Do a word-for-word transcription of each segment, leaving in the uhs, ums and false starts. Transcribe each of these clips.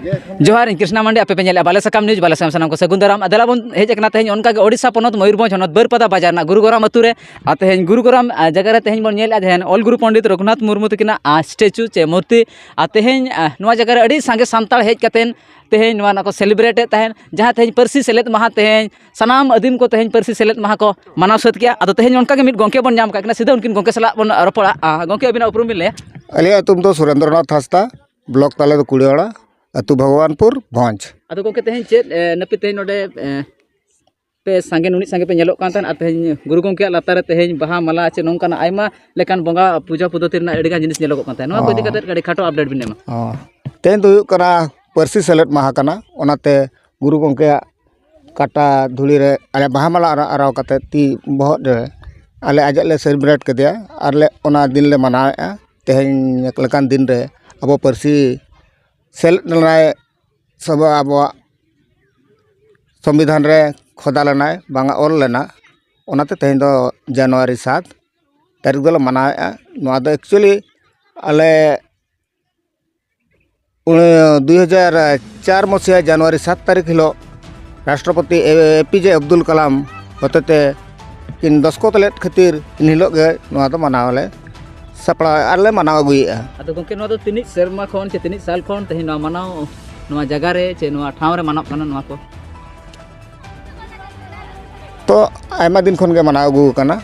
ᱡᱚᱦᱟᱨ, ᱤᱧ ᱠᱨᱤᱥᱱᱟ ᱢᱟᱱᱰᱤ, ᱟᱯᱮ ᱯᱮ ᱧᱮᱞᱮᱫᱼᱟ ᱵᱟᱞᱮ ᱥᱟᱠᱟᱢ ᱱᱤᱭᱩᱡᱽ, ᱵᱟᱞᱮ ᱥᱟᱠᱟᱢ ᱥᱟᱱᱟᱢ ᱠᱚ ᱥᱟᱹᱜᱩᱱ ᱫᱟᱨᱟᱢ᱾ ᱟᱨ ᱫᱮᱞᱟ ᱵᱚᱱ ᱦᱮᱡ ᱟᱠᱟᱱᱟ ᱛᱮᱦᱮᱧ ᱚᱱᱠᱟ ᱜᱮ ᱳᱰᱤᱥᱟ ᱯᱚᱱᱚᱛ ᱢᱚᱭᱩᱨᱵᱷᱚᱸᱡᱽ ᱦᱚᱱᱚᱛ ᱵᱟᱹᱨᱯᱟᱫᱟ ᱵᱟᱡᱟᱨ ᱨᱮᱱᱟᱜ ᱜᱩᱨᱩ ᱜᱚᱨᱟᱢ ᱟᱹᱛᱩ ᱨᱮ᱾ ᱟᱨ ᱛᱮᱦᱮᱧ ᱜᱩᱨᱩ ᱜᱚᱨᱟᱢ, ᱟ, ᱡᱟᱭᱜᱟ ᱨᱮ ᱛᱮᱦᱮᱧ ᱵᱚᱱ ᱧᱮᱞᱮᱫᱼᱟ ᱡᱟᱦᱟᱸ ᱚᱞ ᱜᱩᱨᱩ ᱯᱚᱱᱰᱤᱛ ᱨᱚᱜᱷᱩᱱᱟᱛᱷ ᱢᱩᱨᱢᱩ ᱛᱟᱹᱠᱤᱱᱟᱜ, ᱟ, ᱥᱴᱮᱪᱩ ᱪᱮ ᱢᱩᱨᱛᱤ᱾ ᱟᱨ ᱛᱮᱦᱮᱧ, ᱟ, ᱱᱚᱣᱟ ᱡᱟᱭᱜᱟ ᱨᱮ ᱟᱹᱰᱤ ᱥᱟᱸᱜᱮ ᱥᱟᱱᱛᱟᱲ ᱦᱮᱡ ᱠᱟᱛᱮᱱ ᱛᱮᱦᱮᱧ ᱱᱚᱣᱟ ᱱᱟᱜ ᱠᱚ ᱥᱮᱞᱤᱵᱨᱮᱴ ᱮᱫ ᱛᱟᱦᱮᱱ, ᱡᱟᱦᱟᱸ ᱛᱮᱦᱮᱧ ᱯᱟᱹᱨᱥᱤ ᱥᱮᱞᱮᱫ ᱢᱟᱦᱟ ᱛᱮᱦᱮᱧ ᱥᱟᱱᱟᱢ ᱟᱹᱫᱤᱢ ᱠᱚ ᱛᱮᱦᱮᱧ ᱯᱟᱹᱨᱥᱤ ᱥᱮᱞᱮᱫ ᱢᱟᱦᱟ ᱠᱚ ᱢᱟᱱᱟᱣ ᱥᱟᱹᱛ ᱠᱮᱜᱼᱟ᱾ ᱟᱫᱚ ᱛᱮᱦᱮᱧ ᱚᱱᱠᱟ ᱜᱮ ᱢᱤᱫ ᱜᱚᱢᱠᱮ ᱵᱚᱱ ᱧᱟᱢ ᱠᱟᱜ ᱠᱤᱱᱟ, ᱥᱤᱫᱷᱟᱹ ᱩᱱᱠᱤᱱ ᱜᱚᱢᱠᱮ ᱥᱟᱞᱟᱜ ᱵᱚᱱ ᱨᱚᱯᱚᱲᱟ᱾ ᱟ, ᱜᱚᱢᱠᱮ, ᱟᱹᱵᱤᱱᱟᱜ ᱩᱯᱨᱩᱢ ᱵᱤᱱ ᱞᱟᱹᱭᱟ? ᱟᱹᱞᱤᱧᱟᱜ ᱧᱩᱛᱩᱢ ᱫᱚ ᱥᱩᱨᱮᱱᱫᱨᱚᱱᱟᱛᱷ ᱦᱟᱸᱥᱫᱟ, ᱵᱞᱚᱠ ᱛᱟᱞᱮ ᱫᱚ ᱠᱩᱲᱤᱣᱟᱲᱟ, ᱟᱹᱛᱩ ᱵᱷᱚᱜᱚᱵᱟᱱᱯᱩᱨ, ᱵᱷᱚᱸᱡᱽ᱾ ᱟᱫᱚ ᱜᱚᱢᱠᱮ, ᱛᱮᱦᱮᱧ ᱪᱮᱫ, ᱮ, ᱱᱟᱹᱯᱤᱛ ᱛᱮᱦᱮᱧ ᱱᱚᱰᱮ, ᱮ, ᱯᱮ ᱥᱟᱸᱜᱮ, ᱱᱩᱱᱟᱹᱜ ᱥᱟᱸᱜᱮ ᱯᱮ ᱧᱮᱞᱚᱜ ᱠᱟᱱ ᱛᱟᱦᱮᱸᱫ, ᱟᱨ ᱛᱮᱦᱮᱧ ᱜᱩᱨᱩ ᱜᱚᱢᱠᱮᱭᱟᱜ ᱞᱟᱛᱟᱨ ᱨᱮ ᱛᱮᱦᱮᱧ ᱵᱟᱦᱟ ᱢᱟᱞᱟ ᱪᱮ ᱱᱚᱝᱠᱟᱱᱟᱜ ᱟᱭᱢᱟ ᱞᱮᱠᱟᱱ ᱵᱚᱸᱜᱟ ᱯᱩᱡᱟᱹ ᱯᱚᱫᱽᱫᱷᱚᱛᱤ ᱨᱮᱱᱟᱜ ᱟᱹᱰᱤᱜᱟᱱ ᱡᱤᱱᱤᱥ ᱧᱮᱞᱚᱜᱚᱜ ᱠᱟᱱ ᱛᱟᱦᱮᱸᱫ, ᱱᱚᱣᱟ ᱠᱚ ᱤᱫᱤ ᱚ᱾ ᱠᱟᱛᱮᱫ ᱠᱟᱹᱴᱤᱡ ᱠᱷᱟᱴᱚ ᱟᱯᱰᱮᱴ ᱵᱤᱱ ᱮᱢᱟ᱾ ᱚ᱾ ᱛᱮᱦᱮᱧ ᱫᱚ ᱦᱩᱭᱩᱜ ᱠᱟᱱᱟ ᱯᱟᱹᱨᱥᱤ ᱥᱮᱞᱮᱫ ᱢᱟᱦᱟ ᱠᱟᱱᱟ, ᱚᱱᱟᱛᱮ ᱜᱩᱨᱩ ᱜᱚᱢᱠᱮᱭᱟᱜ ᱠᱟᱴᱟ ᱫᱷᱩᱲᱤ ᱨᱮ ᱟᱞᱮ ᱵᱟᱦᱟ ᱢᱟᱞᱟ ᱟᱨᱟᱣ, ᱟᱨᱟᱣ ᱠᱟᱛᱮᱫ ᱛᱤ ᱵᱚᱦᱚᱜ ᱨᱮ ᱟᱞᱮ ᱟᱡᱟᱜ ᱞᱮ ᱥᱮᱞᱤᱵᱨᱮᱴ ᱠᱮᱫᱮᱭᱟ, ᱟᱨ ᱞᱮ ᱚᱱᱟ ᱫᱤᱱ ᱞᱮ ᱢᱟᱱᱟᱣᱮᱫᱼᱟ᱾ ᱛᱮᱦᱮᱧ ᱞᱮᱠᱟᱱ ᱫᱤᱱ ᱨᱮ ᱟᱵᱚ ᱯᱟᱹᱨᱥᱤ ᱥᱮᱞᱮᱫ ᱞᱮᱱᱟᱭ, ᱥᱚᱵ-, ᱟᱵᱚᱣᱟᱜ ᱥᱚᱝᱵᱤᱫᱷᱟᱱ ᱨᱮ ᱠᱷᱚᱫᱟ ᱞᱮᱱᱟᱭ, ᱵᱟᱝᱟ ᱚᱞ ᱞᱮᱱᱟ, ᱚᱱᱟᱛᱮ ᱛᱮᱦᱮᱧ ᱫᱚ ᱡᱟᱱᱩᱣᱟᱨᱤ ᱥᱟᱛ ᱛᱟᱹᱨᱤᱠᱷ ᱫᱚᱞᱮ ᱢᱟᱱᱟᱣᱮᱫᱼᱟ᱾ ᱱᱚᱣᱟ ᱫᱚ ᱮᱠᱪᱩᱭᱮᱞᱤ ᱟᱞᱮ ᱩᱱᱤ ᱫᱩᱭ ᱦᱟᱡᱟᱨ ᱪᱟᱨ ᱢᱚᱥᱤᱦᱟ ᱡᱟᱱᱩᱣᱟᱨᱤ ᱥᱟᱛ ᱛᱟᱹᱨᱤᱠᱷ ᱦᱤᱞᱳᱜ ᱨᱟᱥᱴᱨᱚᱯᱚᱛᱤ ᱮ ᱯᱤ ᱡᱮ ᱟᱵᱫᱩᱞ ᱠᱟᱞᱟᱢ ᱦᱚᱛᱮᱛᱮ ᱠᱤᱱ ᱫᱚᱥᱠᱚᱛ ᱞᱮᱫ ᱠᱷᱟᱹᱛᱤᱨ ᱮᱱ ᱦᱤᱞᱳᱜ ᱜᱮ ᱱᱚᱣᱟ ᱫᱚ ᱢᱟᱱᱟᱣ ᱞᱮ ᱥᱟᱯᱲᱟᱣ ᱟᱨ ᱞᱮ ᱢᱟᱱᱟᱣ ᱟᱹᱜᱩᱭᱮᱫᱼᱟ᱾ ᱟᱫᱚ ᱜᱚᱢᱠᱮ, ᱱᱚᱣᱟ ᱫᱚ ᱛᱤᱱᱟᱹᱜ ᱥᱮᱨᱢᱟ ᱠᱷᱚᱱ ᱪᱮ ᱛᱤᱱᱟᱹᱜ ᱥᱟᱞ ᱠᱷᱚᱱ ᱛᱮᱦᱮᱧ ᱱᱚᱣᱟ ᱢᱟᱱᱟᱣ, ᱱᱚᱣᱟ ᱡᱟᱭᱜᱟ ᱨᱮ ᱪᱮ ᱱᱚᱣᱟ ᱴᱷᱟᱶ ᱨᱮ ᱢᱟᱱᱟᱣ ᱠᱟᱱᱟ ᱱᱚᱣᱟ ᱠᱚ? ᱛᱚ, ᱟᱭᱢᱟ ᱫᱤᱱ ᱠᱷᱚᱱ ᱜᱮ ᱢᱟᱱᱟᱣ ᱟᱹᱜᱩ ᱟᱠᱟᱱᱟ᱾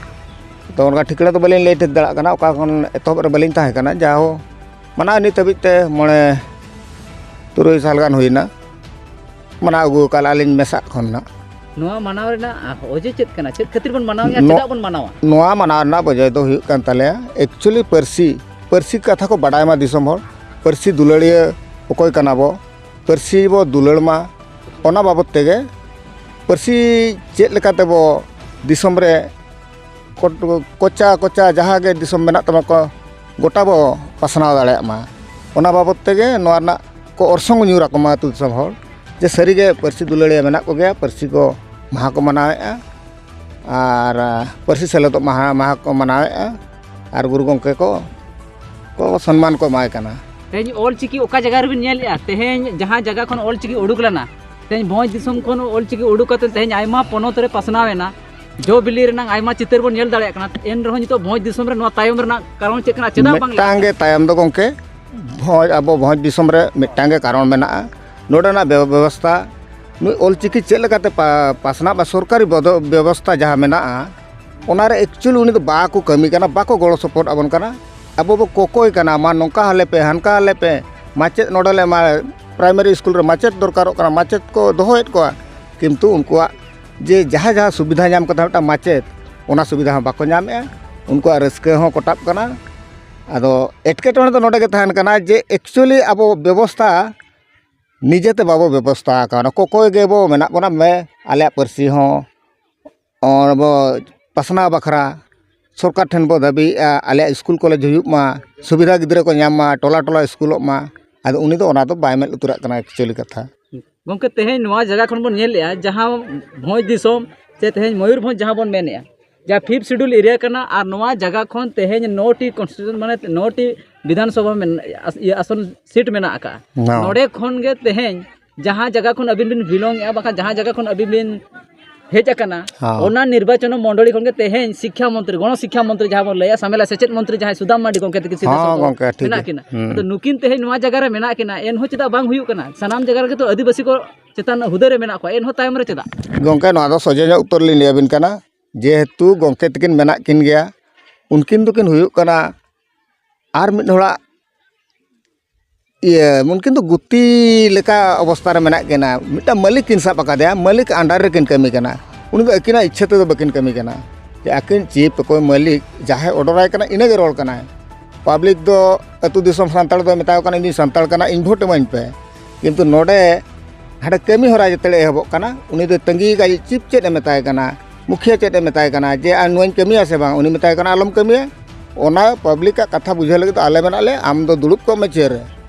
ᱛᱚ, ᱚᱱᱠᱟ ᱴᱷᱤᱠᱟᱹᱱᱟ ᱫᱚ ᱵᱟᱹᱞᱤᱧ ᱞᱟᱹᱭ ᱴᱷᱤᱠ ᱫᱟᱲᱮᱭᱟᱜ ᱠᱟᱱᱟ, ᱚᱠᱟ ᱠᱷᱚᱱ ᱮᱛᱚᱦᱚᱵ ᱨᱮ ᱵᱟᱹᱞᱤᱧ ᱛᱟᱦᱮᱸ ᱠᱟᱱᱟ᱾ ᱡᱟᱦᱳ, ᱢᱟᱱᱟᱣ ᱱᱤᱛ ᱦᱟᱹᱵᱤᱡ ᱛᱮ ᱢᱚᱬᱮ ᱛᱩᱨᱩᱭ ᱥᱟᱞ ᱜᱟᱱ ᱦᱩᱭᱱᱟ, ᱢᱟᱱᱟᱣ ᱟᱹᱜᱩ ᱟᱠᱟᱫ ᱟᱹᱞᱤᱧ ᱢᱮᱥᱟᱜ ᱠᱷᱚᱱ ᱱᱟᱜ᱾ ᱱᱚᱣᱟ ᱢᱟᱱᱟᱣ ᱨᱮᱱᱟᱜ ᱚᱡᱮ ᱪᱮᱫ ᱠᱟᱱᱟ? ᱪᱮᱫ ᱠᱷᱟᱹᱛᱤᱨ ᱵᱚᱱ ᱢᱟᱱᱟᱣᱮᱫᱼᱟ? ᱱᱚ-, ᱪᱮᱫᱟᱜ ᱵᱚᱱ ᱢᱟᱱᱟᱣᱟ? ᱱᱚᱣᱟ ᱢᱟᱱᱟᱣ ᱨᱮᱱᱟᱜ ᱚᱡᱮ ᱫᱚ ᱦᱩᱭᱩᱜ ᱠᱟᱱ ᱛᱟᱞᱮᱭᱟ, actually ᱯᱟᱹᱨᱥᱤ, ᱯᱟᱹᱨᱥᱤ ᱠᱟᱛᱷᱟ ᱠᱚ ᱵᱟᱰᱟᱭ ᱢᱟ ᱫᱤᱥᱚᱢ ᱦᱚᱲ, ᱯᱟᱹᱨᱥᱤ ᱫᱩᱞᱟᱹᱲᱤᱭᱟᱹ ᱚᱠᱚᱭ ᱠᱟᱱᱟ ᱵᱚ, ᱯᱟᱹᱨᱥᱤ ᱵᱚ ᱫᱩᱞᱟᱹᱲ ᱢᱟ, ᱚᱱᱟ ᱵᱟᱵᱚᱫ ᱛᱮᱜᱮ ᱯᱟᱹᱨᱥᱤ ᱪᱮᱫ ᱞᱮᱠᱟ ᱛᱮᱵᱚ ᱫᱤᱥᱚᱢ ᱨᱮ ᱠᱚ-, ᱠᱚᱪᱟ ᱠᱚᱪᱟ ᱡᱟᱦᱟᱸ ᱜᱮ ᱫᱤᱥᱚᱢ ᱢᱮᱱᱟᱜ ᱛᱟᱵᱚᱱᱟ ᱠᱚ, ᱜᱚᱴᱟ ᱵᱚ ᱯᱟᱥᱱᱟᱣ ᱫᱟᱲᱮᱭᱟᱜ ᱢᱟ᱾ ᱚᱱᱟ ᱵᱟᱵᱚᱫ ᱛᱮᱜᱮ ᱱᱚᱣᱟ ᱨᱮᱱᱟᱜ ᱠᱚ ᱚᱨᱥᱚᱝ ᱧᱩᱨ ᱟᱠᱚ ᱢᱟ ᱟᱹᱛᱩ ᱫᱤᱥᱚᱢ ᱦᱚᱲ, ᱡᱮ ᱥᱟᱹᱨᱤᱜᱮ ᱯᱟᱹᱨᱥᱤ ᱫᱩᱞᱟᱹᱲᱤᱭᱟᱹ ᱢᱮᱱᱟᱜ ᱠᱚᱜᱮᱭᱟ, ᱯᱟᱹᱨᱥᱤ ᱠᱚ ᱢᱟᱦᱟ ᱠᱚ ᱢᱟᱱᱟᱣᱮᱫᱼᱟ, ᱟᱨ, ᱟ, ᱯᱟᱹᱨᱥᱤ ᱥᱮᱞᱮᱫᱚᱜ ᱢᱟᱦᱟ, ᱢᱟᱦᱟ ᱠᱚ ᱢᱟᱱᱟᱣᱮᱫᱼᱟ, ᱟᱨ ᱜᱩᱨᱩ ᱜᱚᱢᱠᱮ ᱠᱚ, ᱠᱚ ᱥᱚᱱᱢᱟᱱ ᱠᱚ ᱮᱢᱟᱭ ᱠᱟᱱᱟ᱾ ᱛᱮᱦᱮᱧ ᱚᱞ ᱪᱤᱠᱤ ᱚᱠᱟ ᱡᱟᱭᱜᱟ ᱨᱮᱵᱤᱱ ᱧᱮᱞᱮᱜᱼᱟ? ᱛᱮᱦᱮᱧ ᱡᱟᱦᱟᱸ ᱡᱟᱭᱜᱟ ᱠᱷᱚᱱ ᱚᱞ ᱪᱤᱠᱤ ᱩᱰᱩᱠ ᱞᱮᱱᱟ, ᱛᱮᱦᱮᱧ ᱵᱷᱚᱸᱡᱽ ᱫᱤᱥᱚᱢ ᱠᱷᱚᱱ ᱚᱞ ᱪᱤᱠᱤ ᱩᱰᱩᱠ ᱠᱟᱛᱮ ᱛᱮᱦᱮᱧ ᱟᱭᱢᱟ ᱯᱚᱱᱚᱛ ᱨᱮ ᱯᱟᱥᱱᱟᱣ ᱮᱱᱟ, ᱡᱚ ᱵᱤᱞᱤ ᱨᱮᱱᱟᱜ ᱟᱭᱢᱟ ᱪᱤᱛᱟᱹᱨ ᱵᱚᱱ ᱧᱮᱞ ᱫᱟᱲᱮᱭᱟᱜ ᱠᱟᱱᱟ᱾ ᱮᱱ ᱨᱮᱦᱚᱸ ᱱᱤᱛᱚᱜ ᱵᱷᱚᱸᱡᱽ ᱫᱤᱥᱚᱢ ᱨᱮ ᱱᱚᱣᱟ ᱛᱟᱭᱚᱢ ᱨᱮᱱᱟᱜ ᱠᱟᱨᱚᱱ ᱪᱮᱫ ᱠᱟᱱᱟ? ᱪᱮᱫᱟᱜ ᱵᱟᱝ ᱢᱤᱫᱴᱟᱝ ᱜᱮ ᱛᱟᱭᱚᱢ ᱫᱚ ᱜᱚᱢᱠᱮ, ᱵᱷᱚᱸᱡᱽ, ᱟᱵᱚ ᱵᱷᱚᱸᱡᱽ ᱫᱤᱥᱚᱢ ᱨᱮ ᱢᱤᱫᱴᱟᱝ ᱜᱮ ᱠᱟᱨᱚᱱ ᱢᱮᱱᱟᱜᱼᱟ, ᱱᱚᱰᱮᱱᱟᱜ ᱵᱮ-, ᱵᱮᱵᱚᱥᱛᱷᱟ᱾ ᱱᱩᱭ ᱚᱞ ᱪᱤᱠᱤ ᱪᱮᱫ ᱞᱮᱠᱟᱛᱮ ᱯᱟ-, ᱯᱟᱥᱱᱟᱜ ᱵᱟ ᱥᱚᱨᱠᱟᱨᱤ ᱵᱚᱫᱚ-, ᱵᱮᱵᱚᱥᱛᱷᱟ ᱡᱟᱦᱟᱸ ᱢᱮᱱᱟᱜᱼᱟ, ᱚᱱᱟᱨᱮ actually ᱩᱱᱤ ᱫᱚ ᱵᱟᱠᱚ ᱠᱟᱹᱢᱤ ᱠᱟᱱᱟ, ᱵᱟᱠᱚ ᱜᱚᱲᱚ ᱥᱚᱯᱚᱦᱚᱫ ᱟᱵᱚᱱ ᱠᱟᱱᱟ᱾ ᱟᱵᱚ ᱵᱚ ᱠᱚᱠᱚᱭ ᱠᱟᱱᱟ, ᱢᱟ ᱱᱚᱝᱠᱟ ᱟᱞᱮ ᱯᱮ, ᱦᱟᱱᱠᱟ ᱟᱞᱮ ᱯᱮ, ᱢᱟᱪᱮᱫ ᱱᱚᱰᱮ ᱞᱮ ᱮᱢᱟ, primary school ᱨᱮ ᱢᱟᱪᱮᱫ ᱫᱚᱨᱠᱟᱨᱚᱜ ᱠᱟᱱᱟ, ᱢᱟᱪᱮᱫ ᱠᱚ ᱫᱚᱦᱚᱭᱮᱫ ᱠᱚᱣᱟ, ᱠᱤᱱᱛᱩ ᱩᱱᱠᱩᱣᱟᱜ ᱡᱮ ᱡᱟᱦᱟᱸ ᱡᱟᱦᱟᱸ ᱥᱩᱵᱤᱫᱷᱟ ᱧᱟᱢ ᱠᱟᱛᱮ ᱢᱤᱫᱴᱟᱝ ᱢᱟᱪᱮᱫ, ᱚᱱᱟ ᱥᱩᱵᱤᱫᱷᱟ ᱦᱚᱸ ᱵᱟᱠᱚ ᱧᱟᱢᱮᱜᱼᱟ, ᱩᱱᱠᱩᱣᱟᱜ ᱨᱟᱹᱥᱠᱟᱹ ᱦᱚᱸ ᱠᱚᱴᱟᱜ ᱠᱟᱱᱟ᱾ ᱟᱫᱚ ᱮᱴᱠᱮᱴᱚᱬᱮ ᱫᱚ ᱱᱚᱰᱮ ᱜᱮ ᱛᱟᱦᱮᱱ ᱠᱟᱱᱟ ᱡᱮ actually ᱟᱵᱚ ᱵᱮᱵᱚᱥᱛᱷᱟ ᱱᱤᱡᱮᱛᱮ ᱵᱟᱵᱚ ᱵᱮᱵᱚᱥᱛᱷᱟ ᱟᱠᱟᱱᱟ, ᱠᱚᱠᱚᱭ ᱜᱮᱵᱚ ᱢᱮᱱᱟᱜ ᱵᱚᱱᱟ, ᱢᱮ ᱟᱞᱮᱭᱟᱜ ᱯᱟᱹᱨᱥᱤ ᱦᱚᱸ ᱟᱵᱚ ᱯᱟᱥᱱᱟᱣ ᱵᱟᱠᱷᱨᱟ ᱥᱚᱨᱠᱟᱨ ᱴᱷᱮᱱ ᱵᱚ ᱫᱟᱹᱵᱤᱭᱮᱜᱼᱟ, ᱟᱞᱮᱭᱟᱜ ᱥᱠᱩᱞ ᱠᱚᱞᱮᱡᱽ ᱦᱩᱭᱩᱜ ᱢᱟ, ᱥᱩᱵᱤᱫᱷᱟ ᱜᱤᱫᱽᱨᱟᱹ ᱠᱚ ᱧᱟᱢ ᱢᱟ, ᱴᱚᱞᱟ ᱴᱚᱞᱟ ᱥᱠᱩᱞᱚᱜ ᱢᱟ᱾ ᱟᱫᱚ ᱩᱱᱤ ᱫᱚ ᱚᱱᱟ ᱫᱚ ᱵᱟᱭ ᱢᱮᱫ ᱞᱩᱛᱩᱨᱟᱜ ᱠᱟᱱᱟ actually ᱠᱟᱛᱷᱟ᱾ ᱜᱚᱢᱠᱮ, ᱛᱮᱦᱮᱧ ᱱᱚᱣᱟ ᱡᱟᱭᱜᱟ ᱠᱷᱚᱱ ᱵᱚᱱ ᱧᱮᱞᱮᱜᱼᱟ, ᱡᱟᱦᱟᱸ ᱵᱷᱚᱸᱡᱽ ᱫᱤᱥᱚᱢ ᱥᱮ ᱛᱮᱦᱮᱧ ᱢᱚᱭᱩᱨᱵᱷᱚᱸᱡᱽ ᱡᱟᱦᱟᱸ ᱵᱚᱱ ᱢᱮᱱᱮᱜᱼᱟ, ᱡᱟᱦᱟᱸ fifth schedule area ᱠᱟᱱᱟ, ᱟᱨ ᱱᱚᱣᱟ ᱡᱟᱭᱜᱟ ᱠᱷᱚᱱ ᱛᱮᱦᱮᱧ ᱱᱚ ᱴᱤ constitution, ᱢᱟᱱᱮ ᱱᱚ ᱴᱤ ᱵᱤᱫᱷᱟᱱ ᱥᱚᱵᱷᱟ ᱢᱮᱱ-, ᱟᱥ-, ᱤᱭᱟᱹ ᱟᱥᱚᱱ seat ᱢᱮᱱᱟᱜ ᱟᱠᱟᱫᱼᱟ᱾ ᱦᱚᱸ᱾ ᱱᱚᱰᱮ ᱠᱷᱚᱱ ᱜᱮ ᱛᱮᱦᱮᱧ ᱡᱟᱦᱟᱸ ᱡᱟᱭᱜᱟ ᱠᱷᱚᱱ ᱟᱹᱵᱤᱱ ᱵᱤᱱ belong ᱮᱜᱼᱟ, ᱵᱟᱠᱷᱟᱱ ᱡᱟᱦᱟᱸ ᱡᱟᱭᱜᱟ ᱠᱷᱚᱱ ᱟᱹᱵᱤᱱ ᱵᱤᱱ ᱦᱮᱡ ᱟᱠᱟᱱᱟ, ᱦᱚᱸ᱾ ᱚᱱᱟ ᱱᱤᱨᱵᱟᱪᱚᱱ ᱢᱚᱱᱰᱚᱞᱤ ᱠᱷᱚᱱ ᱜᱮ ᱛᱮᱦᱮᱧ ᱥᱤᱠᱠᱷᱟ ᱢᱚᱱᱛᱨᱤ, ᱜᱚᱬᱚ ᱥᱤᱠᱠᱷᱟ ᱢᱚᱱᱛᱨᱤ ᱡᱟᱦᱟᱸ ᱵᱚᱱ ᱞᱟᱹᱭᱟ, ᱥᱟᱢᱮᱞᱟ ᱥᱮᱪᱮᱫ ᱢᱚᱱᱛᱨᱤ ᱡᱟᱦᱟᱸᱭ ᱥᱩᱫᱟᱢ ᱢᱟᱨᱰᱤ ᱜᱚᱢᱠᱮ ᱛᱟᱹᱠᱤᱱ ᱥᱤᱫᱷᱟᱹ ᱦᱚᱸ, ᱥᱚᱝᱠᱷᱮᱯ ᱜᱚᱢᱠᱮ, ᱴᱷᱤᱠ ᱢᱮᱱᱟᱜ ᱜᱮ᱾ ᱠᱤᱱᱟ᱾ ᱦᱩᱸ᱾ ᱟᱫᱚ ᱱᱩᱠᱤᱱ ᱛᱮᱦᱮᱧ ᱱᱚᱣᱟ ᱡᱟᱭᱜᱟ ᱨᱮ ᱢᱮᱱᱟᱜ ᱠᱤᱱᱟ, ᱮᱱᱦᱚᱸ ᱪᱮᱫᱟᱜ ᱵᱟᱝ ᱦᱩᱭᱩᱜ ᱠᱟᱱᱟ? ᱥᱟᱱᱟᱢ ᱡᱟᱭᱜᱟ ᱨᱮᱜᱮ ᱛᱚ ᱟᱹᱫᱤᱵᱟᱹᱥᱤ ᱠᱚ ᱪᱮᱛᱟᱱ ᱦᱩᱫᱟᱹ ᱨᱮ ᱢᱮᱱᱟᱜ ᱠᱚᱣᱟ, ᱮᱱᱦᱚᱸ ᱛᱟᱭᱚᱢ ᱨᱮ ᱪᱮᱫᱟᱜ? ᱜᱚᱢᱠᱮ, ᱱᱚᱣᱟ ᱫᱚ ᱥᱚᱡᱷᱮ ᱧᱚᱜ ᱩᱛᱛᱚᱨ ᱞᱤᱧ ᱞᱟᱹᱭ ᱟᱵᱤᱱ ᱠᱟᱱᱟ᱾ ᱡᱮᱦᱮᱛᱩ ᱜᱚᱢᱠᱮ ᱛᱟᱹᱠᱤᱱ ᱢᱮᱱᱟᱜ ᱠᱤᱱ ᱜᱮᱭᱟ, ᱩᱱᱠᱤᱱ ᱫᱚᱠᱤᱱ ᱦᱩᱭᱩᱜ ᱠᱟᱱᱟ ᱟᱨ ᱢᱤᱫ ᱦᱚᱲᱟᱜ ᱤᱭᱟᱹ, ᱩᱱᱠᱤᱱ ᱫᱚ ᱜᱩᱛᱤ ᱞᱮᱠᱟ ᱚᱵᱚᱥᱛᱟ ᱨᱮ ᱢᱮᱱᱟᱜ ᱠᱤᱱᱟ᱾ ᱢᱤᱫᱴᱟᱝ ᱢᱟᱹᱞᱤᱠ ᱠᱤᱱ ᱥᱟᱵ ᱟᱠᱟᱫᱮᱭᱟ, ᱢᱟᱹᱞᱤᱠ under ᱨᱮᱠᱤᱱ ᱠᱟᱹᱢᱤ ᱠᱟᱱᱟ᱾ ᱩᱱᱤ ᱫᱚ ᱟᱹᱠᱤᱱᱟᱜ ᱤᱪᱪᱷᱟᱹ ᱛᱮᱫᱚ ᱵᱟᱹᱠᱤᱱ ᱠᱟᱹᱢᱤ ᱠᱟᱱᱟ᱾ ᱡᱮ ᱟᱹᱠᱤᱱ chief ᱚᱠᱚᱭ ᱢᱟᱹᱞᱤᱠ, ᱡᱟᱦᱟᱸᱭ order ᱟᱭ ᱠᱟᱱᱟ, ᱤᱱᱟᱹᱜᱮ ᱨᱚᱲ ᱠᱟᱱᱟᱭ᱾ Public ᱫᱚ ᱟᱹᱛᱩ ᱫᱤᱥᱚᱢ ᱥᱟᱱᱛᱟᱲ ᱫᱚᱭ ᱢᱮᱛᱟ ᱠᱚ ᱠᱟᱱᱟ, "ᱤᱧ ᱫᱩᱧ ᱥᱟᱱᱛᱟᱲ ᱠᱟᱱᱟ, ᱤᱧ vote ᱤᱢᱟᱹᱧ ᱯᱮ᱾" ᱠᱤᱱᱛᱩ ᱱᱚᱰᱮ ᱦᱟᱸᱰᱮ ᱠᱟᱹᱢᱤ ᱦᱚᱨᱟ ᱡᱮᱛᱮ ᱮᱦᱚᱵᱚᱜ ᱠᱟᱱᱟ, ᱩᱱᱤ ᱫᱚᱭ ᱛᱟᱺᱜᱤ ᱠᱟᱜ ᱡᱮ chief ᱪᱮᱫ ᱮ ᱢᱮᱛᱟᱭ ᱠᱟᱱᱟ, ᱢᱩᱠᱷᱤᱭᱟᱹ ᱪᱮᱫ ᱮ ᱢᱮᱛᱟᱭ ᱠᱟᱱᱟ, ᱡᱮ ᱟᱨ ᱱᱚᱣᱟᱧ ᱠᱟᱹᱢᱤᱭᱟ ᱥᱮ ᱵᱟᱝ? ᱩᱱᱤ ᱢᱮᱛᱟᱭ ᱠᱟᱱᱟ, "ᱟᱞᱚᱢ ᱠᱟᱹᱢᱤᱭᱟ, ᱚᱱᱟ public ᱟᱜ ᱠᱟᱛᱷᱟ ᱵᱩᱡᱷᱟᱹᱣ ᱞᱟᱹᱜᱤᱫ ᱫᱚ ᱟᱞᱮ ᱢᱮᱱᱟᱜ ᱞᱮᱭᱟ, ᱟᱢ ᱫᱚ ᱫᱩᱲᱩᱵ ᱠᱚᱜ ᱢᱮ chair ᱨᱮ,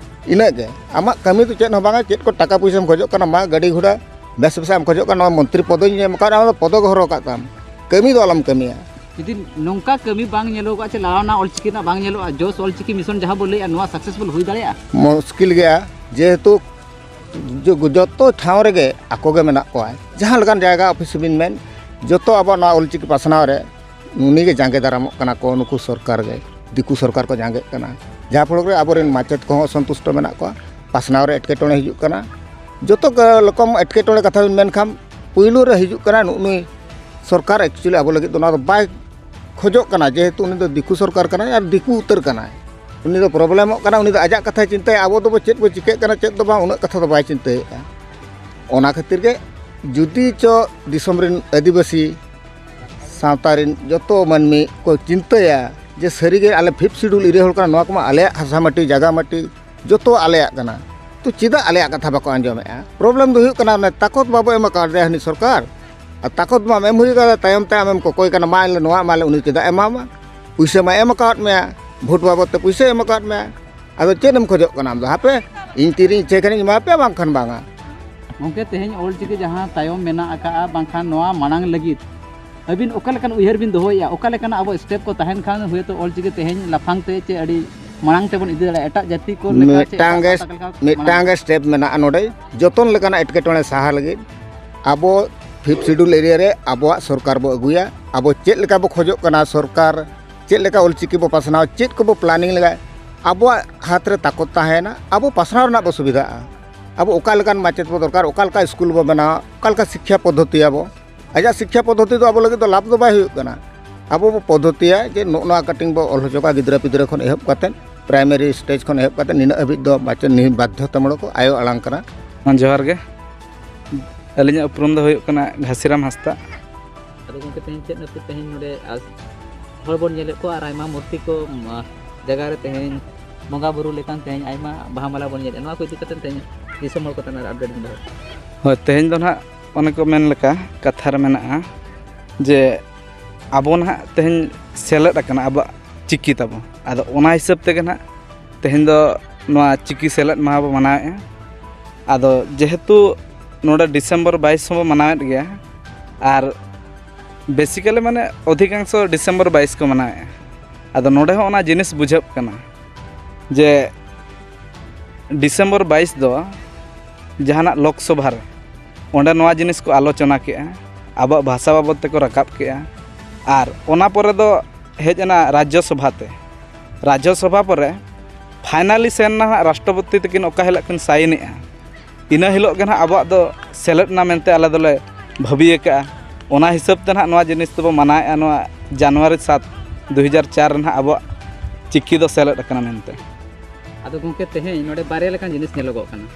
ᱤᱱᱟᱹᱜ ᱜᱮ᱾ ᱟᱢᱟᱜ ᱠᱟᱹᱢᱤ ᱫᱚ ᱪᱮᱫ ᱦᱚᱸ ᱵᱟᱝᱟ, ᱪᱮᱫ ᱠᱚ ᱴᱟᱠᱟ ᱯᱩᱭᱥᱟᱹᱢ ᱠᱷᱚᱡᱚᱜ ᱠᱟᱱᱟ, ᱢᱟ ᱜᱟᱹᱰᱤ ᱜᱷᱚᱲᱟ ᱵᱮᱥ ᱵᱮᱥᱟᱜ ᱮᱢ ᱠᱷᱚᱡᱚᱜ ᱠᱟᱱᱟ, ᱱᱚᱣᱟ ᱢᱚᱱᱛᱨᱤ ᱯᱚᱫᱚᱧ ᱮᱢ ᱟᱠᱟᱫ, ᱚᱱᱟ ᱫᱚ ᱯᱚᱫᱚ ᱜᱮ ᱦᱚᱨᱚᱜ ᱠᱟᱜ ᱛᱟᱢ, ᱠᱟᱹᱢᱤ ᱫᱚ ᱟᱞᱚᱢ ᱠᱟᱹᱢᱤᱭᱟ᱾" ᱡᱩᱫᱤ ᱱᱚᱝᱠᱟ ᱠᱟᱹᱢᱤ ᱵᱟᱝ ᱧᱮᱞᱚᱜᱚᱜᱼᱟ, ᱪᱮ ᱞᱟᱲᱟᱣᱱᱟ ᱚᱞᱪᱤᱠᱤ ᱨᱮᱱᱟᱜ ᱵᱟᱝ ᱧᱮᱞᱚᱜᱼᱟ, ᱡᱚᱥ ᱚᱞᱪᱤᱠᱤ ᱢᱤᱥᱚᱱ ᱡᱟᱦᱟᱸ ᱵᱚ ᱞᱟᱹᱭᱮᱫᱼᱟ, ᱱᱚᱣᱟ ᱥᱟᱠᱥᱮᱥᱯᱷᱩᱞ ᱦᱩᱭ ᱫᱟᱲᱮᱭᱟᱜᱼᱟ? ᱢᱩᱥᱠᱤᱞ ᱜᱮᱭᱟ, ᱡᱮᱦᱮᱛᱩ ᱡᱚ-, ᱡᱚᱛᱚ ᱴᱷᱟᱶ ᱨᱮᱜᱮ ᱟᱠᱚ ᱜᱮ ᱢᱮᱱᱟᱜ ᱠᱚᱣᱟ᱾ ᱡᱟᱦᱟᱸ ᱞᱮᱠᱟᱱ ᱡᱟᱭᱜᱟ ᱚᱯᱷᱤᱥ ᱵᱤᱱ ᱢᱮᱱ, ᱡᱚᱛᱚ ᱟᱵᱚ ᱱᱚᱣᱟ ᱚᱞᱪᱤᱠᱤ ᱯᱟᱥᱱᱟᱣ ᱨᱮ ᱩᱱᱤ ᱜᱮ ᱡᱟᱸᱜᱮ ᱫᱟᱨᱟᱢᱚᱜ ᱠᱟᱱᱟ ᱠᱚ, ᱱᱩᱠᱩ ᱥᱚᱨᱠᱟᱨ ᱜᱮ, ᱫᱤᱠᱩ ᱥᱚᱨᱠᱟᱨ ᱠᱚ ᱡᱟᱸᱜᱮᱜ ᱠᱟᱱᱟ᱾ ᱡᱟᱦᱟᱸ ᱯᱷᱚᱞᱚ ᱨᱮ ᱟᱵᱚᱨᱮᱱ ᱢᱟᱪᱮᱫ ᱠᱚᱦᱚᱸ ᱚᱥᱚᱱᱛᱩᱥᱴᱚ ᱢᱮᱱᱟᱜ ᱠᱚᱣᱟ, ᱯᱟᱥᱱᱟᱣ ᱨᱮ ᱮᱴᱠᱮᱴᱚᱬᱮ ᱦᱤᱡᱩᱜ ᱠᱟᱱᱟ᱾ ᱡᱚᱛᱚ ᱜᱮ ᱨᱚᱠᱚᱢ ᱮᱴᱠᱮᱴᱚᱬᱮ ᱠᱟᱛᱷᱟ ᱵᱤᱱ ᱢᱮᱱᱠᱷᱟᱱ, ᱯᱩᱭᱞᱩ ᱨᱮ ᱦᱤᱡᱩᱜ ᱠᱟᱱᱟ ᱱᱩᱜᱼᱩ ᱱᱩᱭ ᱥᱚᱨᱠᱟᱨ᱾ Actually ᱟᱵᱚ ᱞᱟᱹᱜᱤᱫ ᱫᱚ ᱱᱚᱣᱟ ᱫᱚ ᱵᱟᱭ ᱠᱷᱚᱡᱚᱜ ᱠᱟᱱᱟ, ᱡᱮᱦᱮᱛᱩ ᱩᱱᱤ ᱫᱚ ᱫᱤᱠᱩ ᱥᱚᱨᱠᱟᱨ ᱠᱟᱱᱟᱭ ᱟᱨ ᱫᱤᱠᱩ ᱩᱛᱟᱹᱨ ᱠᱟᱱᱟᱭ᱾ ᱩᱱᱤ ᱫᱚ ᱯᱨᱚᱵᱞᱮᱢᱚᱜ ᱠᱟᱱᱟ, ᱩᱱᱤ ᱫᱚ ᱟᱡᱟᱜ ᱠᱟᱛᱷᱟᱭ ᱪᱤᱱᱛᱟᱹᱭᱟ, ᱟᱵᱚ ᱫᱚᱵᱚ ᱪᱮᱫ ᱵᱚ ᱪᱤᱠᱟᱹᱜ ᱠᱟᱱᱟ, ᱪᱮᱫ ᱫᱚ ᱵᱟᱝ, ᱩᱱᱟᱹᱜ ᱠᱟᱛᱷᱟ ᱫᱚ ᱵᱟᱭ ᱪᱤᱱᱛᱟᱹᱭᱮᱫᱼᱟ᱾ ᱚᱱᱟ ᱠᱷᱟᱹᱛᱤᱨ ᱜᱮ ᱡᱩᱫᱤ ᱪᱚ ᱫᱤᱥᱚᱢ ᱨᱮᱱ ᱟᱹᱫᱤᱵᱟᱹᱥᱤ ᱥᱟᱶᱛᱟ ᱨᱮᱱ ᱡᱚᱛᱚ ᱢᱟᱹᱱᱢᱤ ᱠᱚ ᱪᱤᱱᱛᱟᱹᱭᱟ ᱡᱮ ᱥᱟᱹᱨᱤᱜᱮ ᱟᱞᱮ ᱯᱷᱤᱯᱛᱷ ᱥᱤᱰᱩᱞ ᱮᱨᱤᱭᱟ ᱦᱚᱲ ᱠᱟᱱᱟ, ᱱᱚᱣᱟ ᱠᱚᱢᱟ ᱟᱞᱮᱭᱟᱜ ᱦᱟᱥᱟ ᱢᱟᱹᱴᱤ, ᱡᱟᱭᱜᱟ ᱢᱟᱹᱴᱤ ᱡᱚᱛᱚ ᱟᱞᱮᱭᱟᱜ ᱠᱟᱱᱟ, ᱛᱚ ᱪᱮᱫᱟᱜ ᱟᱞᱮᱭᱟᱜ ᱠᱟᱛᱷᱟ ᱵᱟᱠᱚ ᱟᱸᱡᱚᱢᱮᱫᱼᱟ? ᱯᱨᱚᱵᱞᱮᱢ ᱫᱚ ᱦᱩᱭᱩᱜ ᱠᱟᱱᱟ ᱚᱱᱮ ᱛᱟᱠᱚᱛ ᱵᱟᱵᱚ ᱮᱢ ᱟᱠᱟᱫᱮᱭᱟ ᱦᱟᱹᱱᱤ ᱥᱚᱨᱠᱟᱨ᱾ ᱟᱨ ᱛᱟᱠᱚᱛ ᱢᱟᱢ ᱮᱢ ᱦᱩᱭ ᱟᱠᱟᱫᱟ, ᱛᱟᱭᱚᱢ ᱛᱮ ᱟᱢᱮᱢ ᱠᱚᱠᱚᱭ ᱠᱟᱱᱟ, ᱢᱟ ᱟᱞᱮ ᱱᱚᱣᱟ ᱮᱢᱟᱞᱮ, ᱩᱱᱤ ᱪᱮᱫᱟᱜ ᱮ ᱮᱢᱟᱢᱟ? ᱯᱩᱭᱥᱟᱹ ᱢᱟ ᱮᱢ ᱟᱠᱟᱫ ᱢᱮᱭᱟ, ᱵᱷᱳᱴ ᱵᱟᱵᱚᱫ ᱛᱮ ᱯᱩᱭᱥᱟᱹ ᱮᱢ ᱟᱠᱟᱫ ᱢᱮᱭᱟ, ᱟᱫᱚ ᱪᱮᱫ ᱮᱢ ᱠᱷᱚᱡᱚᱜ ᱠᱟᱱᱟ ᱟᱢ ᱫᱚ? ᱦᱟᱯᱮ, ᱤᱧ ᱛᱤᱨᱤᱧ ᱤᱪᱪᱷᱟᱹᱭ ᱠᱷᱟᱱᱤᱧ ᱮᱢᱟ ᱯᱮᱭᱟ, ᱵᱟᱝᱠᱷᱟᱱ ᱵᱟᱝᱟ᱾ ᱜᱚᱢᱠᱮ, ᱛᱮᱦᱮᱧ ᱚᱞᱪᱤᱠᱤ ᱡᱟᱦᱟᱸ ᱛᱟᱭᱚᱢ ᱢᱮᱱᱟᱜ ᱟᱠᱟᱫᱼᱟ, ᱵᱟᱝᱠᱷᱟᱱ ᱱᱚᱣᱟ ᱢᱟᱲᱟᱝ ᱞᱟᱹᱜᱤᱫ ᱟᱹᱵᱤᱱ ᱚᱠᱟ ᱞᱮᱠᱟᱱ ᱩᱭᱦᱟᱹᱨ ᱵᱤᱱ ᱫᱚᱦᱚᱭᱮᱫᱼᱟ? ᱚᱠᱟ ᱞᱮᱠᱟᱱᱟᱜ ᱟᱵᱚ ᱥᱴᱮᱯ ᱠᱚ ᱛᱟᱦᱮᱱ ᱠᱷᱟᱱ ᱦᱚᱭᱛᱳ ᱚᱞᱪᱤᱠᱤ ᱛᱮᱦᱮᱧ ᱞᱟᱯᱷᱟᱝ ᱛᱮ ᱪᱮ ᱟᱹᱰᱤ ᱢᱟᱲᱟᱝ ᱛᱮᱵᱚᱱ ᱤᱫᱤ ᱫᱟᱲᱮᱭᱟᱜᱼᱟ ᱮᱴᱟᱜ ᱡᱟᱹᱛᱤ ᱠᱚ ᱞᱮᱠᱟ ᱪᱮ ᱢᱤᱫᱴᱟᱝ ᱮᱴᱟᱜ ᱜᱮ, ᱜᱟᱶᱛᱟ ᱠᱚ ᱞᱮᱠᱟ ᱢᱤᱫᱴᱟᱝ ᱢᱟᱲᱟᱝ? ᱜᱮ ᱥᱴᱮᱯ ᱢᱮᱱᱟᱜᱼᱟ ᱱᱚᱰᱮ, ᱡᱚᱛᱚᱱ ᱞᱮᱠᱟᱱᱟᱜ ᱮᱴᱠᱮᱴᱚᱬᱮ ᱥᱟᱦᱟ ᱞᱟᱹᱜᱤᱫ ᱟᱵᱚ ᱯᱷᱤᱯᱛᱷ ᱥᱤᱰᱩᱞ ᱮᱨᱤᱭᱟ ᱨᱮ ᱟᱵᱚᱣᱟᱜ ᱥᱚᱨᱠᱟᱨ ᱵᱚ ᱟᱹᱜᱩᱭᱟ᱾ ᱟᱵᱚ ᱪᱮᱫ ᱞᱮᱠᱟ ᱵᱚ ᱠᱷᱚᱡᱚᱜ ᱠᱟᱱᱟ ᱥᱚᱨᱠᱟᱨ, ᱪᱮᱫ ᱞᱮᱠᱟ ᱚᱞᱪᱤᱠᱤ ᱵᱚ ᱯᱟᱥᱱᱟᱣ, ᱪᱮᱫ ᱠᱚᱵᱚ ᱯᱞᱟᱱᱤᱝ ᱞᱮᱫᱟ, ᱟᱵᱚᱣᱟᱜ ᱦᱟᱛ ᱨᱮ ᱛᱟᱠᱚᱛ ᱛᱟᱦᱮᱱᱟ, ᱟᱵᱚ ᱯᱟᱥᱱᱟᱣ ᱨᱮᱱᱟᱜ ᱵᱚ ᱥᱩᱵᱤᱫᱷᱟᱜᱼᱟ᱾ ᱟᱵᱚ ᱚᱠᱟ ᱞᱮᱠᱟᱱ ᱢᱟᱪᱮᱫ ᱵᱚ ᱫᱚᱨᱠᱟᱨ, ᱚᱠᱟ ᱞᱮᱠᱟ ᱥᱠᱩᱞ ᱵᱚ ᱵᱮᱱᱟᱣᱟ, ᱚᱠᱟ ᱞᱮᱠᱟ ᱥᱤᱠᱠᱷᱟ ᱯᱚᱫᱽᱫᱷᱚᱛᱤ ᱟᱵᱚ, ᱟᱡᱟᱜ ᱥᱤᱠᱠᱷᱟ ᱯᱚᱫᱽᱫᱷᱚᱛᱤ ᱫᱚ ᱟᱵᱚ ᱞᱟᱹᱜᱤᱫ ᱫᱚ ᱞᱟᱵᱷ ᱫᱚ ᱵᱟᱭ ᱦᱩᱭᱩᱜ ᱠᱟᱱᱟ᱾ ᱟᱵᱚ ᱵᱚ ᱯᱚᱫᱽᱫᱷᱚᱛᱤᱭᱟ ᱡᱮ ᱱᱚᱜᱼᱚ ᱱᱚᱣᱟ ᱠᱟᱹᱴᱤᱡ ᱵᱚ ᱚᱞ ᱦᱚᱪᱚ ᱠᱚᱣᱟ ᱜᱤᱫᱽᱨᱟᱹ ᱯᱤᱫᱽᱨᱟᱹ ᱠᱷᱚᱱ ᱮᱦᱚᱵ ᱠᱟᱛᱮᱫ, ᱯᱨᱟᱭᱢᱟᱨᱤ ᱥᱴᱮᱡᱽ ᱠᱷᱚᱱ ᱮᱦᱚᱵ ᱠᱟᱛᱮᱫ ᱱᱤᱱᱟᱹᱜ ᱦᱟᱹᱵᱤᱡ ᱫᱚ ᱢᱟᱪᱮᱫ ᱱᱤᱭᱟᱹ ᱵᱟᱫᱽᱫᱷᱚᱛᱟᱢᱩᱞᱚᱠ ᱟᱭᱳ ᱟᱲᱟᱝ ᱠᱟᱱᱟ᱾ ᱢᱟ ᱡᱚᱦᱟᱨ ᱜᱮ, ᱟᱹᱞᱤᱧᱟᱜ ᱩᱯᱨᱩᱢ ᱫᱚ ᱦᱩᱭᱩᱜ ᱠᱟᱱᱟ ᱜᱷᱟᱥᱤᱨᱟᱢ ᱦᱟᱸᱥᱫᱟ᱾ ᱟᱫᱚ ᱜᱚᱢᱠᱮ, ᱛᱮᱦᱮᱧ ᱪᱮᱫ ᱟᱯᱮ ᱛᱮᱦᱮᱧ ᱱᱚᱰᱮ ᱟᱨ ᱦᱚᱲ ᱵᱚᱱ ᱧᱮᱞᱮᱫ ᱠᱚᱣᱟ ᱟᱨ ᱟᱭᱢᱟ ᱢᱩᱨᱛᱤ ᱠᱚ, ᱢᱟ, ᱡᱟᱭᱜᱟ ᱨᱮ ᱛᱮᱦᱮᱧ ᱵᱚᱸᱜᱟ ᱵᱩᱨᱩ ᱞᱮᱠᱟᱱ ᱛᱮᱦᱮᱧ ᱟᱭᱢᱟ ᱵᱟᱦᱟ ᱢᱟᱞᱟ ᱵᱚᱱ ᱧᱮᱞᱮᱫᱼᱟ, ᱱᱚᱣᱟ ᱠᱚ ᱤᱫᱤ ᱠᱟᱛᱮᱫ ᱛᱮᱦᱮᱧ ᱫᱤᱥᱚᱢ ᱦᱚᱲ ᱠᱚ ᱛᱟᱞᱟᱨᱮ ᱟᱯᱰᱮᱴ ᱵᱚᱱ ᱫᱚᱦᱚᱭᱟ? ᱦᱳᱭ, ᱛᱮᱦᱮᱧ ᱫᱚ ᱱᱟᱦᱟᱜ ᱚᱱᱮ ᱠᱚ ᱢᱮᱱ ᱞᱮᱠᱟ ᱠᱟᱛᱷᱟ ᱨᱮ ᱢᱮᱱᱟᱜᱼᱟ ᱡᱮ ᱟᱵᱚ ᱱᱟᱦᱟᱜ ᱛᱮᱦᱮᱧ ᱥᱮᱞᱮᱫ ᱟᱠᱟᱱᱟ ᱟᱵᱚᱣᱟᱜ ᱪᱤᱠᱤ ᱛᱟᱵᱚ, ᱟᱫᱚ ᱚᱱᱟ ᱦᱤᱥᱟᱹᱵ ᱛᱮᱜᱮ ᱱᱟᱦᱟᱜ ᱛᱮᱦᱮᱧ ᱫᱚ ᱱᱚᱣᱟ ᱪᱤᱠᱤ ᱥᱮᱞᱮᱫ ᱢᱟᱦᱟ ᱵᱚ ᱢᱟᱱᱟᱣᱮᱫᱼᱟ᱾ ᱟᱫᱚ ᱡᱮᱦᱮᱛᱩ ᱱᱚᱰᱮ ᱰᱤᱥᱮᱢᱵᱚᱨ ᱵᱟᱭᱤᱥ ᱦᱚᱸᱵᱚ ᱢᱟᱱᱟᱣᱮᱫ ᱜᱮᱭᱟ, ᱟᱨ ᱵᱮᱥᱤᱠᱟᱞᱤ ᱢᱟᱱᱮ ᱚᱫᱷᱤᱠᱟᱝᱥᱚ ᱰᱤᱥᱮᱢᱵᱚᱨ ᱵᱟᱭᱤᱥ ᱠᱚ ᱢᱟᱱᱟᱣᱮᱫᱼᱟ᱾ ᱟᱫᱚ ᱱᱚᱰᱮ ᱦᱚᱸ ᱚᱱᱟ ᱡᱤᱱᱤᱥ ᱵᱩᱡᱷᱟᱹᱜ ᱠᱟᱱᱟ ᱡᱮ ᱰᱤᱥᱮᱢᱵᱚᱨ ᱵᱟᱭᱤᱥ ᱫᱚ ᱡᱟᱦᱟᱱᱟᱜ ᱞᱳᱠᱥᱚᱵᱷᱟ ᱨᱮ ᱚᱸᱰᱮ ᱱᱚᱣᱟ ᱡᱤᱱᱤᱥ ᱠᱚ ᱟᱞᱳᱪᱚᱱᱟ ᱠᱮᱜᱼᱟ, ᱟᱵᱚᱣᱟᱜ ᱵᱷᱟᱥᱟ ᱵᱟᱵᱚᱫ ᱛᱮᱠᱚ ᱨᱟᱠᱟᱵ ᱠᱮᱜᱼᱟ᱾ ᱟᱨ ᱚᱱᱟ ᱯᱚᱨᱮ ᱫᱚ ᱦᱮᱡ ᱮᱱᱟ ᱨᱟᱡᱽᱡᱚᱥᱚᱵᱷᱟ ᱛᱮ᱾ ᱨᱟᱡᱽᱡᱚᱥᱚᱵᱷᱟ ᱯᱚᱨᱮ ᱯᱷᱟᱭᱱᱟᱞᱤ ᱥᱮᱱ ᱱᱟ ᱦᱟᱸᱜ ᱨᱟᱥᱴᱨᱚᱯᱚᱛᱤ ᱛᱟᱹᱠᱤᱱ ᱚᱠᱟ ᱦᱤᱞᱳᱜ ᱠᱤᱱ ᱥᱟᱭᱤᱱᱮᱜᱼᱟ, ᱤᱱᱟᱹ ᱦᱤᱞᱳᱜ ᱜᱮ ᱱᱟᱦᱟᱜ ᱟᱵᱚᱣᱟᱜ ᱫᱚ ᱥᱮᱞᱮᱫ ᱮᱱᱟ ᱢᱮᱱᱛᱮ ᱟᱞᱮ ᱫᱚᱞᱮ ᱵᱷᱟᱹᱵᱤ ᱟᱠᱟᱜᱼᱟ᱾ ᱚᱱᱟ ᱦᱤᱥᱟᱹᱵ ᱛᱮ ᱱᱟᱦᱟᱜ ᱱᱚᱣᱟ ᱡᱤᱱᱤᱥ ᱫᱚᱵᱚ ᱢᱟᱱᱟᱣᱮᱫᱼᱟ, ᱱᱚᱣᱟ ᱡᱟᱱᱩᱣᱟᱨᱤ ᱥᱟᱛ, ᱫᱩ ᱦᱟᱡᱟᱨ ᱪᱟᱨ ᱨᱮ ᱱᱟᱦᱟᱜ ᱟᱵᱚᱣᱟᱜ ᱪᱤᱠᱤ ᱫᱚ ᱥᱮᱞᱮᱫ ᱟᱠᱟᱱᱟ ᱢᱮᱱᱛᱮ᱾ ᱟᱫᱚ ᱜᱚᱢᱠᱮ, ᱛᱮᱦᱮᱧ ᱱᱚᱰᱮ ᱵᱟᱨᱭᱟ ᱞᱮᱠᱟᱱ ᱡᱤᱱᱤᱥ ᱧᱮᱞᱚᱜᱚᱜ ᱠᱟᱱᱟ᱾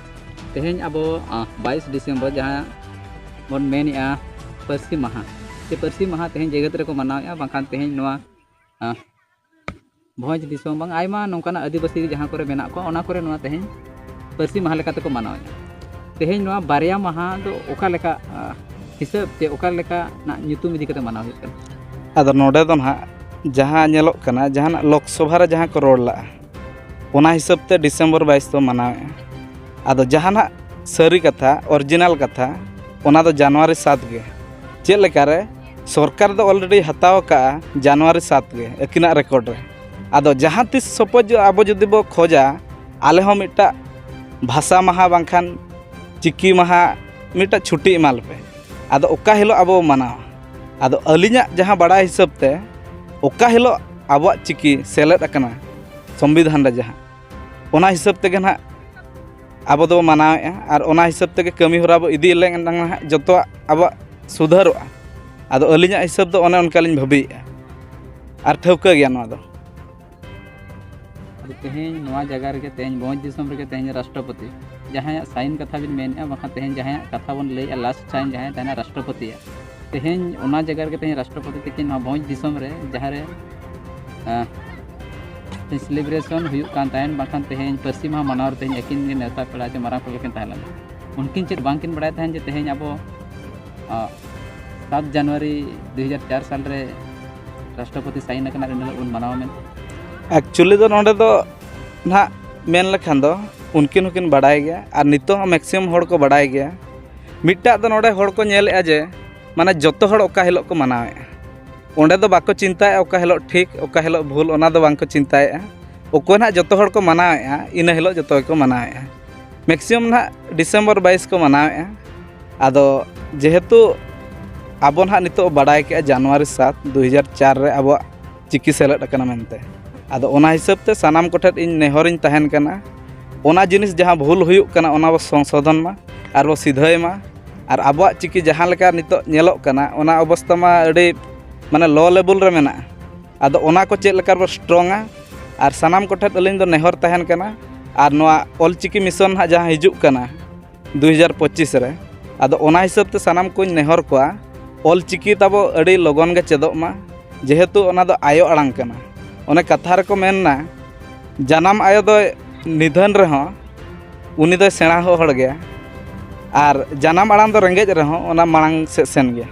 ᱛᱮᱦᱮᱧ ᱟᱵᱚ ᱵᱟᱭᱤᱥ ᱰᱤᱥᱮᱢᱵᱚᱨ ᱡᱟᱦᱟᱸ ᱵᱚᱱ ᱢᱮᱱᱮᱜᱼᱟ ᱯᱟᱹᱨᱥᱤ ᱢᱟᱦᱟ, ᱥᱮ ᱯᱟᱹᱨᱥᱤ ᱢᱟᱦᱟ ᱛᱮᱦᱮᱧ ᱡᱮᱜᱮᱛ ᱨᱮᱠᱚ ᱢᱟᱱᱟᱣᱮᱫᱼᱟ, ᱵᱟᱝᱠᱷᱟᱱ ᱛᱮᱦᱮᱧ ᱱᱚᱣᱟ ᱵᱷᱚᱸᱡᱽ ᱫᱤᱥᱚᱢ ᱵᱟᱝ ᱟᱭᱢᱟ ᱱᱚᱝᱠᱟᱱᱟᱜ ᱟᱹᱫᱤᱵᱟᱹᱥᱤ ᱡᱟᱦᱟᱸ ᱠᱚᱨᱮ ᱢᱮᱱᱟᱜ ᱠᱚᱣᱟ, ᱚᱱᱟ ᱠᱚᱨᱮ ᱱᱚᱣᱟ ᱛᱮᱦᱮᱧ ᱯᱟᱹᱨᱥᱤ ᱢᱟᱦᱟ ᱞᱮᱠᱟ ᱛᱮᱠᱚ ᱢᱟᱱᱟᱣᱮᱫᱼᱟ᱾ ᱛᱮᱦᱮᱧ ᱱᱚᱣᱟ ᱵᱟᱨᱭᱟ ᱢᱟᱦᱟ ᱫᱚ ᱚᱠᱟ ᱞᱮᱠᱟ ᱦᱤᱥᱟᱹᱵ ᱪᱮ ᱚᱠᱟ ᱞᱮᱠᱟᱱᱟᱜ ᱧᱩᱛᱩᱢ ᱤᱫᱤ ᱠᱟᱛᱮ ᱢᱟᱱᱟᱣ ᱦᱩᱭᱩᱜ ᱠᱟᱱᱟ? ᱟᱫᱚ ᱱᱚᱰᱮ ᱫᱚ ᱱᱟᱦᱟᱜ ᱡᱟᱦᱟᱸ ᱧᱮᱞᱚᱜ ᱠᱟᱱᱟ, ᱡᱟᱦᱟᱱᱟᱜ ᱞᱳᱠᱥᱚᱵᱷᱟ ᱨᱮ ᱡᱟᱦᱟᱸ ᱠᱚ ᱨᱚᱲ ᱞᱟᱜᱼᱟ, ᱚᱱᱟ ᱦᱤᱥᱟᱹᱵ ᱛᱮ ᱰᱤᱥᱮᱢᱵᱚᱨ ᱵᱟᱭᱤᱥ ᱫᱚ ᱢᱟᱱᱟᱣᱮᱫᱼᱟ᱾ ᱟᱫᱚ ᱡᱟᱦᱟᱱᱟᱜ ᱥᱟᱹᱨᱤ ᱠᱟᱛᱷᱟ, ᱚᱨᱤᱡᱤᱱᱟᱞ ᱠᱟᱛᱷᱟ, ᱚᱱᱟ ᱫᱚ ᱡᱟᱱᱩᱣᱟᱨᱤ ᱥᱟᱛ ᱜᱮ᱾ ᱪᱮᱫ ᱞᱮᱠᱟᱨᱮ ᱥᱚᱨᱠᱟᱨ ᱫᱚ ᱚᱞᱨᱮᱰᱤ ᱦᱟᱛᱟᱣ ᱟᱠᱟᱫᱼᱟ ᱡᱟᱱᱩᱣᱟᱨᱤ ᱥᱟᱛ ᱜᱮ ᱟᱹᱠᱤᱱᱟᱜ ᱨᱮᱠᱚᱨᱰ ᱨᱮ᱾ ᱟᱫᱚ ᱡᱟᱦᱟᱸ ᱛᱤᱥ ᱥᱚᱯᱚᱡᱽ ᱟᱵᱚ ᱡᱩᱫᱤ ᱵᱚ ᱠᱷᱚᱡᱟ, ᱟᱞᱮ ᱦᱚᱸ ᱢᱤᱫᱴᱟᱜ ᱵᱷᱟᱥᱟ ᱢᱟᱦᱟ ᱵᱟᱝᱠᱷᱟᱱ ᱪᱤᱠᱤ ᱢᱟᱦᱟ ᱢᱤᱫᱴᱟᱜ ᱪᱷᱩᱴᱤ ᱮᱢᱟ ᱞᱮᱯᱮ, ᱟᱫᱚ ᱚᱠᱟ ᱦᱤᱞᱳᱜ ᱟᱵᱚ ᱵᱚ ᱢᱟᱱᱟᱣᱟ? ᱟᱫᱚ ᱟᱹᱞᱤᱧᱟᱜ ᱡᱟᱦᱟᱸ ᱵᱟᱲᱟᱭ ᱦᱤᱥᱟᱹᱵ ᱛᱮ, ᱚᱠᱟ ᱦᱤᱞᱳᱜ ᱟᱵᱚᱣᱟᱜ ᱪᱤᱠᱤ ᱥᱮᱞᱮᱫ ᱟᱠᱟᱱᱟ ᱥᱚᱝᱵᱤᱫᱷᱟᱱ ᱨᱮ ᱡᱟᱦᱟᱸ, ᱚᱱᱟ ᱦᱤᱥᱟᱹᱵ ᱛᱮᱜᱮ ᱱᱟᱦᱟᱜ ᱟᱵᱚ ᱫᱚᱵᱚ ᱢᱟᱱᱟᱣᱮᱫᱼᱟ᱾ ᱟᱨ ᱚᱱᱟ ᱦᱤᱥᱟᱹᱵ ᱛᱮᱜᱮ ᱠᱟᱹᱢᱤ ᱦᱚᱨᱟ ᱵᱚ ᱤᱫᱤ ᱞᱮᱱᱠᱷᱟᱱ ᱱᱟᱦᱟᱜ ᱡᱚᱛᱚᱣᱟᱜ ᱟᱵᱚᱣᱟᱜ ᱥᱩᱫᱷᱟᱹᱨᱚᱜᱼᱟ᱾ ᱟᱫᱚ ᱟᱹᱞᱤᱧᱟᱜ ᱦᱤᱥᱟᱹᱵ ᱫᱚ ᱚᱱᱮ ᱚᱱᱠᱟ ᱞᱤᱧ ᱵᱷᱟᱹᱵᱤᱭᱮᱫᱼᱟ, ᱟᱨ ᱴᱷᱟᱹᱣᱠᱟᱹ ᱜᱮᱭᱟ ᱱᱚᱣᱟ ᱫᱚ᱾ ᱟᱫᱚ ᱛᱮᱦᱮᱧ ᱱᱚᱣᱟ ᱡᱟᱭᱜᱟ ᱨᱮᱜᱮ, ᱛᱮᱦᱮᱧ ᱵᱷᱚᱸᱡᱽ ᱫᱤᱥᱚᱢ ᱨᱮᱜᱮ ᱛᱮᱦᱮᱧ ᱨᱟᱥᱴᱨᱚᱯᱚᱛᱤ, ᱡᱟᱦᱟᱸᱭᱟᱜ ᱥᱟᱭᱤᱱ ᱠᱟᱛᱷᱟ ᱵᱤᱱ ᱢᱮᱱᱮᱫᱼᱟ, ᱵᱟᱝᱠᱷᱟᱱ ᱛᱮᱦᱮᱧ ᱡᱟᱦᱟᱸᱭᱟᱜ ᱠᱟᱛᱷᱟ ᱵᱚᱱ ᱞᱟᱹᱭᱮᱫᱼᱟ, ᱞᱟᱥᱴ ᱥᱟᱭᱤᱱ ᱡᱟᱦᱟᱸᱭ ᱛᱟᱦᱮᱱᱟ ᱨᱟᱥᱴᱨᱚᱯᱚᱛᱤᱭᱟᱜ, ᱛᱮᱦᱮᱧ ᱚᱱᱟ ᱡᱟᱭᱜᱟ ᱨᱮᱜᱮ ᱛᱮᱦᱮᱧ ᱨᱟᱥᱴᱨᱚᱯᱚᱛᱤ ᱛᱟᱹᱠᱤᱱ ᱱᱚᱣᱟ ᱵᱷᱚᱸᱡᱽ ᱫᱤᱥᱚᱢ ᱨᱮ ᱡᱟᱦᱟᱸ ᱨᱮ ᱥᱮᱞᱤᱵᱨᱮᱥᱚᱱ ᱦᱩᱭᱩᱜ ᱠᱟᱱ ᱛᱟᱦᱮᱱ, ᱵᱟᱝᱠᱷᱟᱱ ᱛᱮᱦᱮᱧ ᱯᱟᱹᱨᱥᱤ ᱢᱟᱦᱟ ᱢᱟᱱᱟᱣ ᱨᱮ ᱛᱮᱦᱮᱧ ᱟᱹᱠᱤᱱ ᱜᱮ ᱱᱮᱣᱛᱟ ᱯᱮᱲᱟ ᱪᱮ ᱢᱟᱨᱟᱝ ᱯᱮᱲᱟ ᱞᱮᱠᱤᱱ ᱛᱟᱦᱮᱸ ᱞᱮᱱᱟ᱾ ᱩᱱᱠᱤᱱ ᱪᱮᱫ ᱵᱟᱝᱠᱤᱱ ᱵᱟᱲᱟᱭ ᱛᱟᱦᱮᱱ ᱡᱮ ᱛᱮᱦᱮᱧ ᱟᱵᱚ ᱥᱟᱛ ᱡᱟᱱᱩᱣᱟᱨᱤ ᱫᱩ ᱦᱟᱡᱟᱨ ᱪᱟᱨ ᱥᱟᱞ ᱨᱮ ᱨᱟᱥᱴᱨᱚᱯᱚᱛᱤ ᱥᱟᱭᱤᱱ ᱟᱠᱟᱱᱟ ᱟᱨ ᱤᱱᱟᱹ ᱦᱤᱞᱳᱜ ᱵᱚᱱ ᱢᱟᱱᱟᱣᱟ ᱢᱮᱱᱛᱮ? ᱮᱠᱪᱩᱭᱮᱞᱤ ᱫᱚ ᱱᱚᱰᱮ ᱫᱚ ᱱᱟᱦᱟᱜ ᱢᱮᱱ ᱞᱮᱠᱷᱟᱱ ᱫᱚ ᱩᱱᱠᱤᱱ ᱦᱚᱸᱠᱤᱱ ᱵᱟᱲᱟᱭ ᱜᱮᱭᱟ, ᱟᱨ ᱱᱤᱛᱚᱜ ᱦᱚᱸ ᱢᱮᱠᱥᱤᱢᱟᱢ ᱦᱚᱲ ᱠᱚ ᱵᱟᱲᱟᱭ ᱜᱮᱭᱟ᱾ ᱢᱤᱫᱴᱟᱜ ᱫᱚ ᱱᱚᱰᱮ ᱦᱚᱲ ᱠᱚ ᱧᱮᱞᱮᱫᱼᱟ ᱡᱮ ᱢᱟᱱᱮ ᱡᱚᱛᱚ ᱦᱚᱲ ᱚᱠᱟ ᱦᱤᱞᱳᱜ ᱠᱚ ᱢᱟᱱᱟᱣᱮᱫᱼᱟ, ᱚᱸᱰᱮ ᱫᱚ ᱵᱟᱠᱚ ᱪᱤᱱᱛᱟᱹᱭᱮᱫᱼᱟ ᱚᱠᱟ ᱦᱤᱞᱳᱜ ᱴᱷᱤᱠ, ᱚᱠᱟ ᱦᱤᱞᱳᱜ ᱵᱷᱩᱞ, ᱚᱱᱟ ᱫᱚ ᱵᱟᱝ ᱠᱚ ᱪᱤᱱᱛᱟᱹᱭᱮᱫᱼᱟ᱾ ᱚᱠᱚᱭ ᱱᱟᱦᱟᱜ ᱡᱚᱛᱚ ᱦᱚᱲ ᱠᱚ ᱢᱟᱱᱟᱣᱮᱫᱼᱟ, ᱤᱱᱟᱹ ᱦᱤᱞᱳᱜ ᱡᱚᱛᱚ ᱜᱮᱠᱚ ᱢᱟᱱᱟᱣᱮᱫᱼᱟ᱾ ᱢᱮᱠᱥᱤᱢᱟᱢ ᱱᱟᱦᱟᱜ ᱰᱤᱥᱮᱢᱵᱚᱨ ᱵᱟᱭᱤᱥ ᱠᱚ ᱢᱟᱱᱟᱣᱮᱫᱼᱟ᱾ ᱟᱫᱚ ᱡᱮᱦᱮᱛᱩ ᱟᱵᱚ ᱱᱟᱦᱟᱜ ᱱᱤᱛᱚᱜ ᱵᱟᱰᱟᱭ ᱠᱮᱜᱼᱟ ᱡᱟᱱᱩᱣᱟᱨᱤ ᱥᱟᱛ, ᱫᱩ ᱦᱟᱡᱟᱨ ᱪᱟᱨ ᱨᱮ ᱟᱵᱚᱣᱟᱜ ᱪᱤᱠᱤ ᱥᱮᱞᱮᱫ ᱟᱠᱟᱱᱟ ᱢᱮᱱᱛᱮ, ᱟᱫᱚ ᱚᱱᱟ ᱦᱤᱥᱟᱹᱵ ᱛᱮ ᱥᱟᱱᱟᱢ ᱠᱚᱴᱷᱮᱱ ᱤᱧ ᱱᱮᱦᱚᱨᱤᱧ ᱛᱟᱦᱮᱱ ᱠᱟᱱᱟ, ᱚᱱᱟ ᱡᱤᱱᱤᱥ ᱡᱟᱦᱟᱸ ᱵᱷᱩᱞ ᱦᱩᱭᱩᱜ ᱠᱟᱱᱟ, ᱚᱱᱟ ᱵᱚ ᱥᱚᱝᱥᱳᱫᱷᱚᱱ ᱢᱟ ᱟᱨ ᱵᱚ ᱥᱤᱫᱷᱟᱹᱭ ᱢᱟ᱾ ᱟᱨ ᱟᱵᱚᱣᱟᱜ ᱪᱤᱠᱤ ᱡᱟᱦᱟᱸ ᱞᱮᱠᱟ ᱱᱤᱛᱚᱜ ᱧᱮᱞᱚᱜ ᱠᱟᱱᱟ, ᱚᱱᱟ ᱚᱵᱚᱥᱛᱟ ᱢᱟ ᱟᱹᱰᱤ ᱢᱟᱱᱮ ᱞᱳ ᱞᱮᱵᱮᱞ ᱨᱮ ᱢᱮᱱᱟᱜᱼᱟ᱾ ᱟᱫᱚ ᱚᱱᱟ ᱠᱚ ᱪᱮᱫ ᱞᱮᱠᱟ ᱨᱮᱵᱚ ᱥᱴᱨᱚᱝᱟ? ᱟᱨ ᱥᱟᱱᱟᱢ ᱠᱚᱴᱷᱮᱱ ᱟᱹᱞᱤᱧ ᱫᱚ ᱱᱮᱦᱚᱨ ᱛᱟᱦᱮᱱ ᱠᱟᱱᱟ, ᱟᱨ ᱱᱚᱣᱟ ᱚᱞᱪᱤᱠᱤ ᱢᱤᱥᱚᱱ ᱱᱟᱦᱟᱜ ᱡᱟᱦᱟᱸ ᱦᱤᱡᱩᱜ ᱠᱟᱱᱟ ᱫᱩ ᱦᱟᱡᱟᱨ ᱯᱚᱸᱪᱤᱥ ᱨᱮ, ᱟᱫᱚ ᱚᱱᱟ ᱦᱤᱥᱟᱹᱵ ᱛᱮ ᱥᱟᱱᱟᱢ ᱠᱚᱧ ᱱᱮᱦᱚᱨ ᱠᱚᱣᱟ, ᱚᱞᱪᱤᱠᱤ ᱛᱟᱵᱚ ᱟᱹᱰᱤ ᱞᱚᱜᱚᱱ ᱜᱮ ᱪᱮᱫᱚᱜ ᱢᱟ, ᱡᱮᱦᱮᱛᱩ ᱚᱱᱟ ᱫᱚ ᱟᱭᱳ ᱟᱲᱟᱝ ᱠᱟᱱᱟ᱾ ᱚᱱᱮ ᱠᱟᱛᱷᱟ ᱨᱮᱠᱚ ᱢᱮᱱᱟ, ᱡᱟᱱᱟᱢ ᱟᱭᱳ ᱫᱚᱭ ᱱᱤᱫᱷᱟᱹᱱ ᱨᱮᱦᱚᱸ ᱩᱱᱤ ᱫᱚᱭ ᱥᱮᱬᱟ ᱦᱚᱲ ᱜᱮᱭᱟ, ᱟᱨ ᱡᱟᱱᱟᱢ ᱟᱲᱟᱝ ᱫᱚ ᱨᱮᱸᱜᱮᱡ ᱨᱮᱦᱚᱸ ᱚᱱᱟ ᱢᱟᱲᱟᱝ ᱥᱮᱫ ᱥᱮᱱ ᱜᱮᱭᱟ᱾